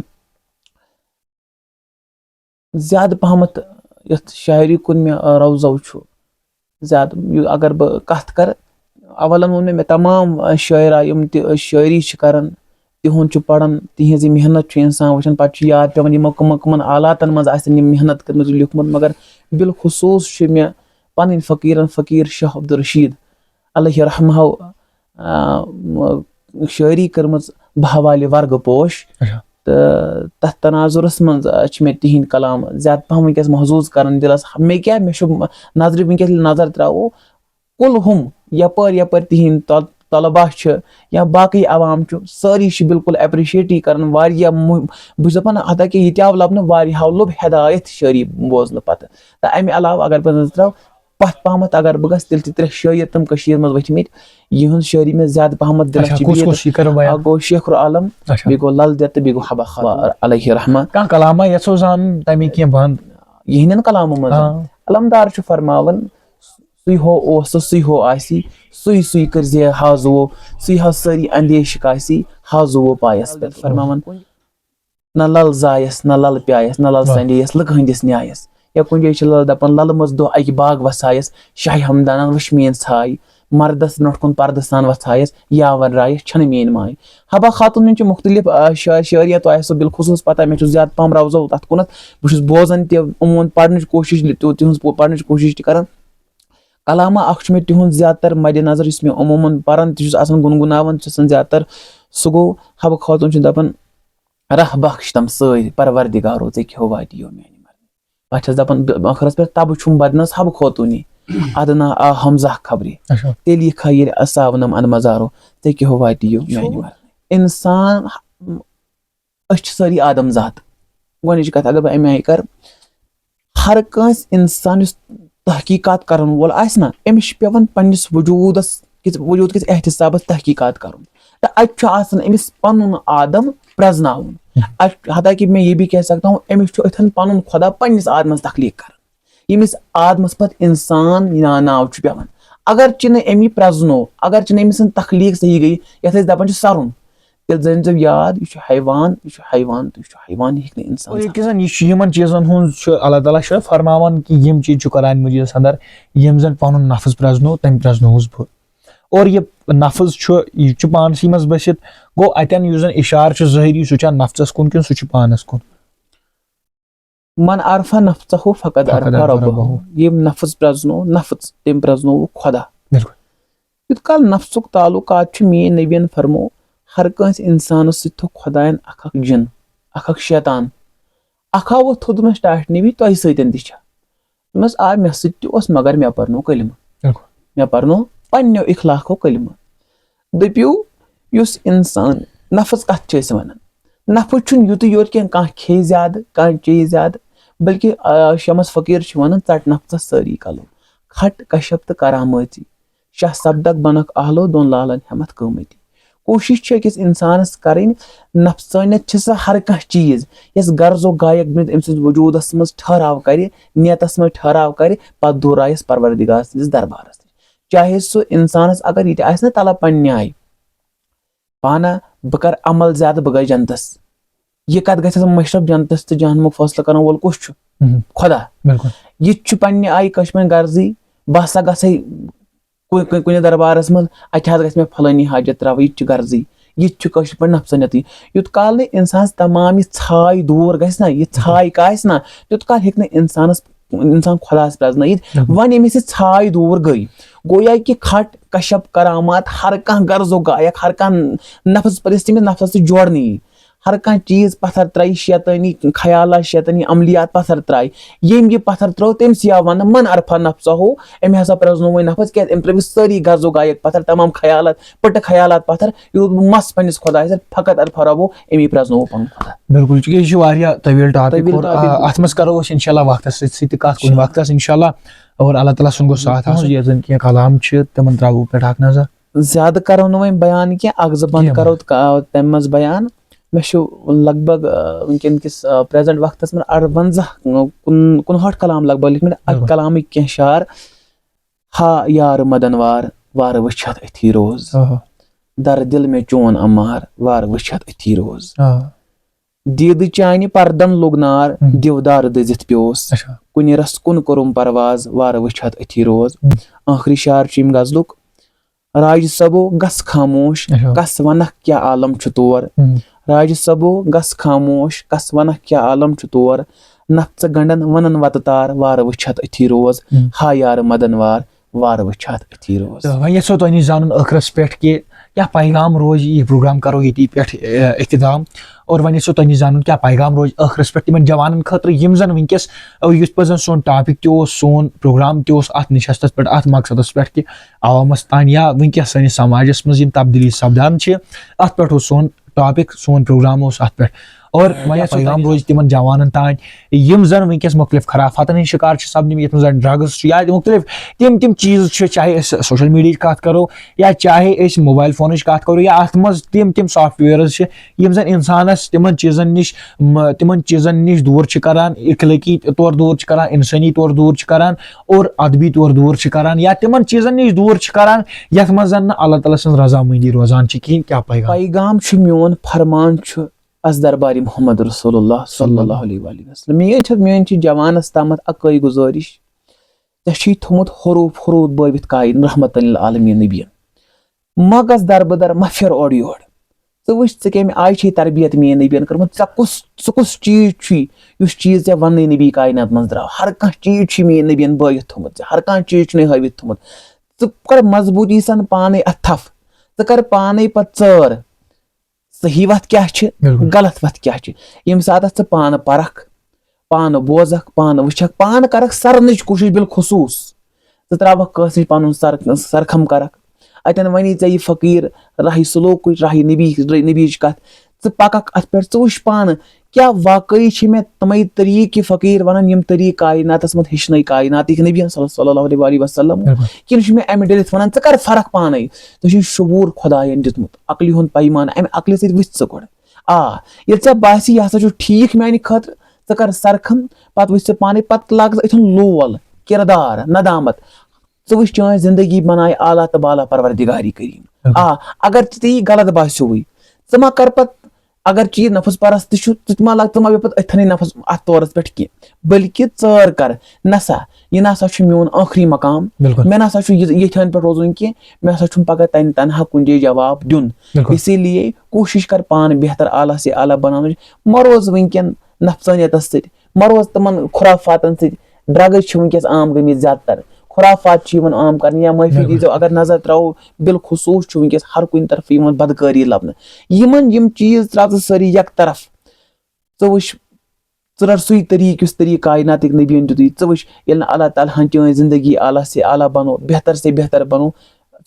زیادٕ پہمتھ یَتھ شاعری کُن مےٚ روزو چھُ، زیادٕ یہِ اگر بہٕ کَتھ کَرٕ، اولن ووٚن مےٚ، مےٚ تمام شٲعرا یِم تہِ شٲعری چھِ کَران، تِہُنٛد چھُ پَران، تِہِنٛز یہِ محنت چھُ اِنسان وٕچھان، پَتہٕ چھُ یاد پٮ۪وان، یِمو کٕمَن کٕمَن آلاتَن منٛز آسن یِم محنت کٔرمٕژ، لیوٗکھمُت۔ مگر بالخصوٗص چھُ مےٚ پَنٕنۍ فقیٖرَن فقیٖر شاہ عبدالرشیٖد علیہ رحمہ، آ، شٲعری کٔرمٕژ بہوالِ ورگہٕ پوش۔ اچھا۔ تہٕ تَتھ تناظرَس منٛز، آ، چھِ مےٚ تِہِنٛدۍ کلام زیادٕ پَہَم وٕنکیٚس محظوظ کَران دِلَس۔ مےٚ کیٛاہ، مےٚ چھُ نظرِ وٕنکیٚس ییٚلہِ نظر ترٛاوو، کُل ہُم یَپٲرۍ یَپٲرۍ تِہِنٛدۍ طل-، طلباہ چھِ یا باقٕے عوام چھُ، سٲری چھِ بالکل appreciate یی کَران۔ واریاہ مُ-، بہٕ چھُس دَپان، حتیٰ کہِ یہِ تہِ آو لَبنہٕ، واریاہو لوٚب ہدایت شٲعری بوزنہٕ پَتہٕ۔ تہٕ اَمہِ علاوٕ اگر بہٕ نظر ترٛاوٕ، پَتھ پَہمَتھ اگر بہٕ گژھٕ، تیٚلہِ چھِ ترٛےٚ شٲعر تِم کٔشیٖرِ منٛز ؤتھۍ مٕتۍ، یِہٕنٛز شٲعری مےٚ زیادٕ پَہمَتھ دِلَس اچھا، چھِ کُس بِہِتھ۔ کُس یہِ کَرو بیان؟ اَکھ گوٚو شیخ العالم، اچھا۔ بیٚیہِ گوٚو لل دٮ۪د تہٕ بیٚیہِ گوٚو حبہ خان علیہ رحمہ۔ کانٛہہ کلامہ یَژھو زانُن تَمِکۍ کینٛہہ بند؟ یِہنٛدٮ۪ن کلامو منٛز۔ آ۔ علمدار چھُ فرماوان، سُے ہو اوس تہٕ سُے ہو آسی، سُے سُے کٔرزِ حاضو، سُے ہا سٲری اندیشہِ کاسی، حاضو پایس پٮ۪ٹھ فرماوان۔ نہ لل زایس، نہ لل پیایس، نہ لل واہ۔ سندیس، لُکہٕ ہٕنٛدِس نیایس۔ یا کُنہِ جایہِ چھِ لل دپان، للہٕ مٔژ دۄہ اکہِ باغ وسایس، شاہہِ ہمدانن وٕچھ میٲنۍ ژھاے، مردس برونٛٹھ کُن پردٕ سان وژھایس، یاور رایس چھنہٕ میٲنۍ ماے۔ حبہ خاتون ہٕنٛدۍ چھِ مختلف، آ، شاعر شٲعری، تۄہہِ آسیو بالخصوص پتہ، مےٚ چھُ زیادٕ پہم روزو تتھ کُنتھ، بہٕ چھُس بوزان تہِ، عموٗماً پرنٕچ کوٗشِش، تہِ-، تِہٕنٛز پو-، پرنٕچ کوٗشِش تہِ کران۔ کلامہ اکھ چھُ مےٚ تِہُنٛد زیادٕ تر مدِ نظر، یُس مےٚ عموٗماً پران تہِ چھُس آسان، گُنگُناوان تہِ چھُس آسان زیادٕ تر، سُہ گوٚو حبہ خاتون چھِ دپان، رح بخش تم سٲرۍ پروردگارو، ژےٚ کیٛاہ ہو واتہِ یو میانہِ مرنہِ۔ پتہٕ چھس دپان ب-، ٲخرس پٮ۪ٹھ، تبہٕ چھُم بدنس حبہٕ خوتونی، ادنا آ حمزہ خبرِ، اچھا۔ تیٚلہِ یہِ کھا ییٚلہِ اساونم ان مزارو، ژےٚ کیٛاہ ہو واتہِ یو میانہِ مرنہِ۔ انسان، أسۍ چھِ سٲری آدم ذات۔ گۄڈنِچ کتھ اگر بہٕ امہِ آیہِ کرٕ، ہر کانٛسہِ انسان یُس تحقیقات کرن وول آسہِ نا، أمِس چھِ پٮ۪وان پننِس وجوٗدس کِس، وجوٗد کِس احتسابس تحقیقات کرُن۔ تہٕ اتہِ چھُ آسان أمِس پنُن آدم پرزناوُن۔ اتہِ، حتیٰ کہ میں یہ بھی کہہ سکتا ہوں، أمِس چھُ أتھن پنُن خدا پننِس آدمس تخلیق کران، ییٚمِس آدمس پتہٕ انسان یا ناو چھُ پٮ۪وان۔ اگر چہِ نہٕ أمۍ یہِ پرزنو، اگر چہِ نہٕ أمۍ سٕنٛز تخلیق صحیح گٔے، یتھ أسۍ دپان چھِ سرُن، تیٚلہِ زٲنۍ زیو یاد، یہِ چھُ حیوان، یہِ چھُ حیوان تہٕ یہِ چھُ حیوان، یہِ ہیٚکہِ نہٕ انسان اور یہِ سمجھِتھ۔ کیٛاہ زن، یہِ چھُ یِمن چیٖزن ہُنٛد چھُ اللہ تعالیٰ چھُ فرماوان کہِ یِم چیٖز چھُ قرآن مجیدس اندر، یِم زن پنُن نفس پرزنو، تٔمۍ پرزنووُس بہٕ۔ اور یہِ نفس چھُ، یہِ چھُ پانسٕے منٛز بٔسِتھ۔ گوٚو، اتٮ۪ن یُس زن اشارٕ چھُ ظٲہری، سُہ چھا نفسس کُن کِنہٕ سُہ چھُ پانس کُن؟ من عرف نفسہ فقد فقد عرف عرف ربہ۔ ربہ۔ ییٚمۍ نفس پرزنو، نفس، تٔمۍ پرزنوو خدا۔ بِلکُل۔ یُتھ کال نفسُک تعلقات چھُ، میٲنۍ نبین فرمو، ہر کٲنٛسہِ انسانس سۭتۍ تھوٚو خداین اکھ اکھ جِن، اکھ اکھ شیطان۔ اکھ ہا ووٚتھ تھوٚد مےٚ ٹاٹھۍ نبی تۄہہِ سۭتۍ تہِ چھا؟ دوٚپمَس، آ، مےٚ سۭتۍ تہِ اوس، مگر مےٚ پرنو کلمہٕ۔ بِلکُل۔ مےٚ پرنو پننیو اخلاقو کلمہٕ۔ دٔپِو، یُس انسان، نفس کتھ چھِ أسۍ ونان؟ نفس چھُنہٕ یُتُے یوت کینٛہہ، کانٛہہ کھیٚیہِ زیادٕ، کانٛہہ چیٚیہِ زیادٕ، بلکہِ، آ، شمس فقیٖر چھِ ونان، ژٹ نفسس سٲری قلم، کھٹ کشپ تہٕ کرامٲژی۔ شاہ سبدک بنکھ اہلو دۄن لالن ہٮ۪متھ قۭمتی۔ کوٗشِش چھِ أکِس اِنسانَس کَرٕنۍ، نفسٲنیت چھِ سۄ ہر کانٛہہ چیٖز، یۄس غرض و غایق بٔنِتھ أمۍ سٕنٛدِس وجوٗدَس منٛز ٹھہراو کَرِ، نیتَس منٛز ٹھہراو کَرِ، پَتہٕ دوٗرایَس پروردگار سٕنٛدِس دربارَس نِش۔ چاہے سُہ اِنسانَس اگر یہِ تہِ آسہِ نہ طلب پنٛنہِ آیہِ، پانہ بہٕ کَرٕ عمل زیادٕ، بہٕ گژھٕ جنتَس۔ یہِ کَتھ گژھِ آسُن مشرف، جنتَس تہٕ جہنمُک فٲصلہٕ کَرَن وول کُس چھُ؟ مہم۔ خۄدا۔ بِلکُل۔ یہِ تہِ چھُ پنٛنہِ آیہِ کٲشِر پٲٹھۍ غرضٕے، بہٕ ہسا گژھے کُنہِ، کُنہِ، کُنہِ دربارس منٛز، اتہِ حظ گژھِ مےٚ پھلٲنی حاجت ترٛاوٕنۍ، یہِ تہِ چھُ غرضٕے۔ یہِ تہِ چھُ کٲشِر پٲٹھۍ نفسانیتٕے۔ یوٗت کال نہٕ انسانس تمام یہِ ژھاے دوٗر گژھِ نہ، یہِ ژھاے کاسہِ نہ، تیوٗت کال ہیٚکہِ نہٕ انسانس، انسان خۄداہس پرٛزنٲیِتھ۔ بِلکُل۔ وۄنۍ ییٚمِس یہِ ژھاے دوٗر گٔے، گویا کہِ کھٹ، کشپ، کرامات، ہر کانٛہہ غرض و غایق، ہر کانٛہہ نفس پرست تٔمِس نفسس سۭتۍ جوڑنٕے۔ ہر کانٛہہ چیٖز پتھر ترٛایہِ، شیطٲنی خیالات، شیطٲنی عملیات پتھر ترٛایہِ۔ ییٚمۍ یہِ پتھر ترٛوو، تٔمۍ سٕے آو وننہٕ، "من عرفہ نفسہ"۔ أمۍ ہسا پرٛزنوو وۄنۍ نفس، کیٛازِ أمۍ ترٛٲوۍ سٲری غرض و غایق پتھر، تمام خیالات، پٹہٕ خیالات پتھر۔ یہِ روٗد مس پننِس خۄدایس سۭتۍ، فقط عرفہ ربو، أمی پرٛزنوو پنُن خۄدا۔ بِلکُل، چونکہ یہِ چھُ واریاہ طویل ٹاپک طویل اور، ٹاپک۔ آ، اتھ منٛز کرو أسۍ انشاءاللہ وقتس سۭتۍ سۭتۍ تہِ کتھ کُنہِ وقتس انشاءاللہ۔ اور اللہ تعالیٰ سُنٛد گوٚو ساتھ آسُن، یتھ زن کینٛہہ کلام چھِ، تِمن ترٛاوو پٮ۪ٹھ اکھ نظر۔ زیادٕ کرو نہٕ وۄنۍ بیان کینٛہہ، اکھ زٕ بند کینٛہہ کرو بند۔ تہٕ کا-، تمہِ منٛز بیان۔ مےٚ چھُ لگ بگ، آ، وٕنکیٚن کِس، آ، present وقتس منٛز اَروَنزاہ، کُن-، کُنہٲٹھ کلام لگ بگ لیکھمٕتۍ۔ اکہِ بِلکُل۔ کلامٕکۍ کینٛہہ شعر۔ ہا یار مدن وار، وارٕ وٕچھتھ أتھی روز۔ آہا۔ در دل مےٚ چون امار، وارٕ وٕچھتھ أتھی روز۔ آ۔ دیٖدٕ چانہِ پردن لوٚگ نار، ہم۔ دیودار دٔزِتھ پیوس۔ اچھا۔ کُنہِ رس کُن کوٚرُم پرواز، وارٕ وٕچھتھ أتھی روز۔ ہم۔ ٲخری شعر چھُ ییٚمہِ غزلُک، راج صٲبو گژھ خاموش، اچھا۔ کس ونکھ کیٛاہ عالم چھُ تور۔ ہم۔ راج صٲبو گژھ خاموش، کس ونکھ کیٛاہ عالم چھُ تور۔ نفژٕ گنڈن ونن وتہٕ تار، وارٕ وٕچھتھ أتھی روز۔ ہم۔ ہا یار مدن وار، وارٕ وٕچھتھ أتھی روز۔ تہٕ وۄنۍ یژھو تۄہہِ نِش زانُن ٲخرس پٮ۪ٹھ کہِ کیٛاہ پیغام روزِ، یہِ پروگرام کرو ییٚتی پٮ۪ٹھ، اے، اختتام۔ اور وۄنۍ یژھو تۄہہِ نِش زانُن کیٛاہ پیغام روزِ ٲخرس پٮ۪ٹھ تِمن جوانن خٲطرٕ، یِم زن وٕنکیٚس، او، یِتھ پٲٹھۍ زن سون ٹاپک تہِ اوس، سون پروگرام تہِ اوس اتھ نشستس پٮ۪ٹھ، اتھ مقصدس پٮ۪ٹھ کہِ عوامس تام یا وٕنکیٚس سٲنِس سماجس منٛز یِم تبدیلی سپدان چھِ، اتھ پٮ۪ٹھ اوس سون ٹاپک، سون پروگرام اوس اتھ پٮ۪ٹھ۔ اور واریاہ پیغام روزِ تِمن جوانن تام، یِم زن وٕنکیٚس مُختٔلِف خرافاتن ہٕنٛدۍ شِکار چھِ سپدمٕتۍ، یتھ منٛز زن ڈرگز چھُ یا مُختٔلِف تِم تِم چیٖز چھِ، چاہے أسۍ سوشل میڈیاہٕچ کتھ کرو یا چاہے أسۍ موبایل فونٕچ کتھ کرو یا اتھ منٛز تِم تِم سافٹ ویئرز چھِ، یِم زن انسانس تِمن چیٖزن نِش م-، تِمن چیٖزن نِش دوٗر چھِ کران، اخلٲقی طور دوٗر چھِ کران، انسٲنی طور دوٗر چھِ کران اور ادبی طور دوٗر چھِ کران یا تِمن چیٖزن نِش دوٗر چھِ کران یتھ منٛز زن نہٕ اللہ تعالیٰ سٕنٛز رضامندی روزان چھِ کِہینۍ۔ کیٛاہ پیغام؟ پیغام چھُ میون، فرمان چھُ از دربارِ محمد رسول اللہ صلی اللہ علیہ وآلہ وسلم۔ میٲنۍ چھِ، میٲنۍ چھِ جوانس تامتھ اکٲے گُزٲرِش، ژےٚ چھُے تھوٚمُت حروف حروف بٲوِتھ کاین رحمتن للعالمین نبین۔ مہ گژھ دربٕدر، مہ پھِر اورٕ یورٕ۔ ژٕ وٕچھ، ژٕ کمہِ آیہِ چھے تربیت میٲنۍ نبین کٔرمٕژ، ژےٚ کُس، سُہ کُس چیٖز چھُے یُس چیٖز ژےٚ وننٕے نبی کاینات منٛز درٛاو؟ ہر کانٛہہ چیٖز چھُے میٲنۍ نبین بٲوِتھ تھوٚمُت، ژےٚ ہر کانٛہہ چیٖز چھُنَے ہٲوِتھ تھوٚمُت۔ ژٕ کر مضبوٗطی سان پانے اتھ تھپھ، ژٕ کر پانے پتہٕ ژٲر، صحیح وتھ کیٛاہ چھِ، بِلکُل۔ غلط وتھ کیٛاہ چھِ۔ ییٚمہِ ساتہٕ ژٕ پانہٕ پرکھ، پانہٕ بوزکھ، پانہٕ وٕچھکھ، پانہٕ کرکھ سرنٕچ کوٗشش بالخصوٗص، ژٕ تراوکھ کٲنٛسہِ نِش پنُن سر، سرخم کرکھ، اتٮ۪ن ونی ژےٚ یہِ فقیٖر راہی سلوکٕچ، راہی نبی، نبیِچ کتھ، ژٕ پککھ اتھ پٮ۪ٹھ، ژٕ وٕچھ پانہٕ کیٛاہ واقعی چھِ مےٚ تِمے طریٖقہٕ یہِ فقیٖر ونان، یِم طریٖقہٕ کایناتس منٛز ہیٚچھنٲے کایناتٕکۍ نبین صلی، صلی اللہ علیہ وآلہ وسلم، بِلکُل۔ کِنہٕ چھُ مےٚ امہِ ڈٔلِتھ ونان، ژٕ کر فرق پانے؟ ژےٚ چھُے شعوٗر خۄداین دیُتمُت، عقلہِ ہُنٛد پیمانہٕ، امہِ عقلہِ سۭتۍ وٕچھ ژٕ گۄڈٕ۔ آ، ییٚلہِ ژےٚ باسہِ یہِ ہسا چھُ ٹھیٖک میانہِ خٲطرٕ، ژٕ کر سرخم، پتہٕ وٕچھ ژٕ پانے، پتہٕ لاگ ژٕ أتھٮ۪ن لول، کردار، ندامت۔ ژٕ وٕچھ چٲنۍ زندگی بنایہِ اعلیٰ تہٕ بالا پروردگارِ کریم۔ بِلکُل۔ آ، اگر ژےٚ یہِ غلط باسیووُے، ژٕ ما کر پتہٕ، اگر ژےٚ یہِ نفس پرست چھُ، ژٕ تہِ ما لاگ، ژٕ ما بیٚہہ پتہٕ أتھٮ۪نٕے نفس اتھ طورس پٮ۪ٹھ کینٛہہ، بلکہِ ژٲر کر، نہ سا، یہِ نہ سا چھُ میون ٲخری مقام، بِلکُل۔ مےٚ نہ سا چھُ یہِ، ییٚتھٮ۪ن پٮ۪ٹھ روزُن کینٛہہ، مےٚ ہسا چھُنہٕ پگاہ تنہِ تنہا کُنہِ جایہِ جواب دیُن۔ بِلکُل۔ اسی لیے کوٗشِش کر پانہٕ بہتر، اعلیٰ سے اعلیٰ بناونٕچ، مہ روز وٕنکٮ۪ن نفسانیتس سۭتۍ، مہ روز تِمن خرافاتن سۭتۍ۔ ڈرگز چھِ وٕنکیٚس عام گٔمٕتۍ زیادٕ تر، خرافات چھِ یِوان عام کرنہٕ، یا معٲفی بِلکُل۔ دیٖزیو اگر نظر تراوو، بالخصوٗص چھُ وٕنکیٚس ہر کُنہِ طرفہٕ یِوان بدکٲری لبنہٕ۔ یِمن یِم چیٖز تراو ژٕ سٲری یک طرف، ژٕ وٕچھ، ژٕ رٹ سُے طریٖقہٕ یُس طریٖقہٕ کایناتٕکۍ نبیَن دیُتُے۔ ژٕ وٕچھ، ییٚلہِ نہٕ اللہ تعالیٰ ہن چٲنۍ زندگی اعلیٰ سے اعلیٰ بنو، بہتر سے بہتر بنو،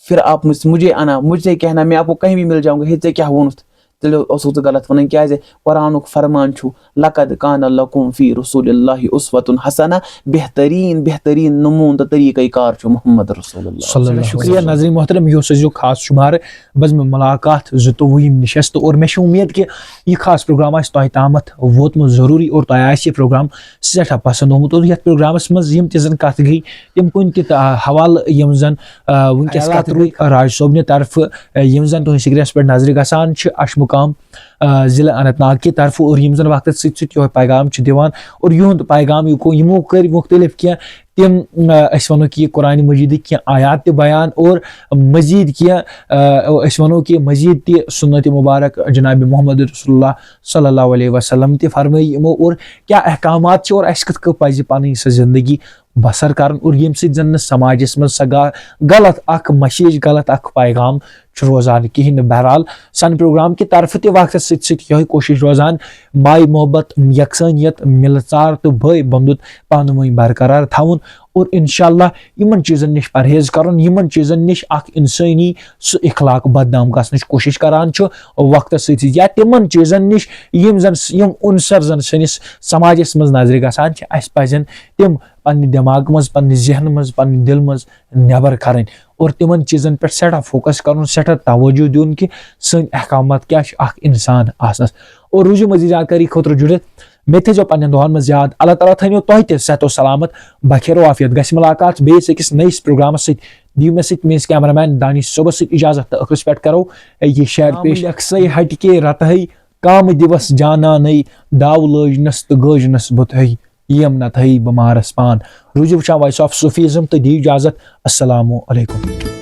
پھر آپ مجھ، مجھے آنا، مجھ سے کہنا، میں آپ کو کہیں بھی مل جاؤں گا، ہے، ژےٚ کیٛاہ ووٚنُتھ؟ تیٚلہِ اوسُکھ ژٕ غلط وَنان، کیٛازِ قرآنُک فرمان چھُ، "لقد کان لکم فی رسول اللہ اسوۃ حسنہ"، بہتریٖن، بہتریٖن نموٗنہٕ تہٕ طریٖقہ کار چھُ محمد رسول اللہ۔ صلی اللہ علیہ وسلم۔ شُکریہ ناظرین محترم، یہِ اوس أزیُک خاص شُمارٕ بزمِ ملاقات زٕتووُہِم نشست، اور مےٚ چھِ اُمید کہِ یہِ خاص پروگرام آسہِ تۄہہِ تامَتھ ووتمُت ضروٗری اور تۄہہِ آسہِ یہِ پروگرام سٮ۪ٹھاہ پسنٛد آمُت، اور یَتھ پروگرامَس منٛز یِم تہِ زَن کَتھ گٔے، تِم کُنہِ تہِ تا-، حوالہٕ یِم زَن، آ، وٕنکیٚس خیالات کَتھ روٗدۍ۔ روٗدۍ راج صٲبنہِ طرفہٕ، آ، یِم زَن تُہٕنٛدِ سِکریٖنَس پٮ۪ٹھ نظرِ گژھان چھِ، اَشمُقام، آ، ضلع اننت ناگ کہِ طرفہٕ، اور یِم زَن وقتَس سۭتۍ سۭتۍ یِہوٚے پیغام چھِ دِوان، اور یِہُنٛد پیغام یہِ کو-، یِمو کٔرۍ مُختلف کینٛہہ تِم، آ، أسۍ وَنو کہِ یہِ قرآنِ مجیٖدٕکۍ کینٛہہ آیات تہِ بیان، اور مزید کینٛہہ، آ، أسۍ وَنو کہِ مزید تہِ سُنت مبارک جناب محمد رسول اللہ صلی اللہ علیہ وسلم تہِ فرمٲے یِمو، اور کیٛاہ احکامات چھِ اور اَسہِ کِتھ کٔنۍ پَزِ پَنٕنۍ سۄ زندگی بسر کَرُن، اور ییٚمہِ سۭتۍ زَن نہٕ سماجَس منٛز سۄ گا-، غلط اکھ message، غلط اکھ پیغام چھُ روزان کِہیٖنۍ نہٕ۔ بہرحال، سانہِ پروگرام کہِ طرفہٕ تہِ وقتَس سۭتۍ سۭتۍ یِہوٚے کوٗشِش روزان، ماے محبت، یکسٲنیت، مِلہٕ ژار تہٕ بٲے بندُت پانہٕ ؤنۍ برقرار تھاوُن، اور انشاءاللہ یِمن چیٖزن نِش پرہیز کرُن، یِمن چیٖزن نِش اکھ انسٲنی سُہ اخلاق بدنام گژھنٕچ کوٗشِش کران چھُ وقتس سۭتۍ سۭتۍ، یا تِمن چیٖزن نِش یِم زن س-، یِم عنصر زن سٲنِس سماجس منٛز نظرِ گژھان چھِ، اسہِ پزن تِم پننہِ دٮ۪ماغہٕ منٛز، پننہِ ذہنہٕ منٛز، پننہِ دِلہٕ منٛز نٮ۪بر کرٕنۍ اور تِمن چیٖزن پٮ۪ٹھ سٮ۪ٹھاہ focus کرُن، سٮ۪ٹھاہ توجہ دیُن کہِ سٲنۍ احکامات کیٛاہ چھِ اکھ انسان آسنس۔ اور روٗزِو مزید جانکٲری خٲطرٕ جُڑِتھ۔ مےٚ تہِ تھٲیزیو پننٮ۪ن دۄہن منٛز یاد۔ اللہ تعالیٰ تھٲینو تۄہہِ تہِ صحت و سلامت، بخیر و عافیت۔ گژھِ ملاقات بیٚیِس أکِس نٔیِس پروگرامس سۭتۍ۔ دِیِو مےٚ سۭتۍ میٲنِس cameraman دانش صٲبس سۭتۍ اجازت تہٕ ٲخرس پٮ۪ٹھ کرو یہِ شعر پیش۔ یکساں ہٹہِ کے رتہٕ ہے، کامہٕ دِوس جانانٕے، داو لٲجنس تہٕ گٲجنس بُتہٕ ہے، یِم نتہٕ ہے بٮ۪مارس پان۔ روٗزِو وٕچھان Voice of Sufism تہٕ دِیِو اجازت۔ السلام علیکم۔